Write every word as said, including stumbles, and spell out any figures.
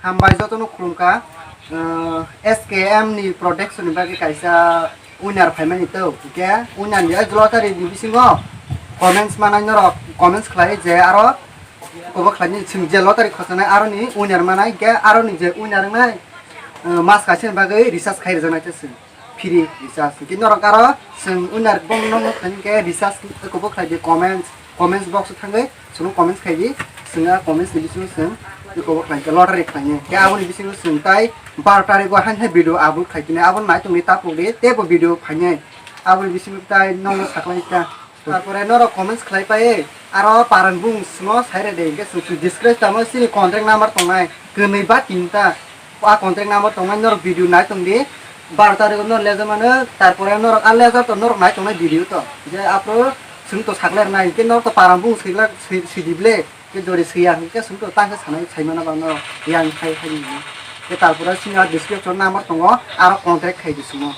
Hambai jotono khulumkha, uh, S K M ni production ni bagwi kaisa winner phaimani tong. Hwnkhe winner ni lottery ni bisingo comments manai norok comments khlai je aro kobo khlaini chwng je lottery khochanai aroni winner manai hwnkhe aroni je winner wngnai, uh, mas kaisa ni bagwi recharge khai rwjaknai se chwng. Free recharge. Hwnkhe norok aro chwng winner bong nokno khlaini khe recharge eko bo khlai di comments, comments box o thangwi chwngno comments khai di, chwng a comments ni bisingo chwng eko bo khlai khe lottery khlainai. Khe aboni bisingo chwng tai baro tarikh o haino video upload khai tini abo nai tongdi tapuk di teibo video phainai. Aboni bisingo tai nokno saklai kha. Tarpore norok comments khlai pai, aro parang bung simo sai rede, hwnkhe chwng chwng disgrace tamo chini contact number tongnai, kwnwi ba tinta. A contact number tongnai norok video nai tongdi, baro tarikh o norok leja mano, tarpore norok a leja to norok nai tongnai video to. Je aphuru chwng to saklai rwnai, hwnkhe norok to parang bung swilak swi-, swidi ble, hwnkhe jori swiya, hwnkhe chwng to tang khe sanai, saimano ba norok yang khai khai ni. Hwnkhe tarpore chini a description number tongo, aro contact khai di chwngno.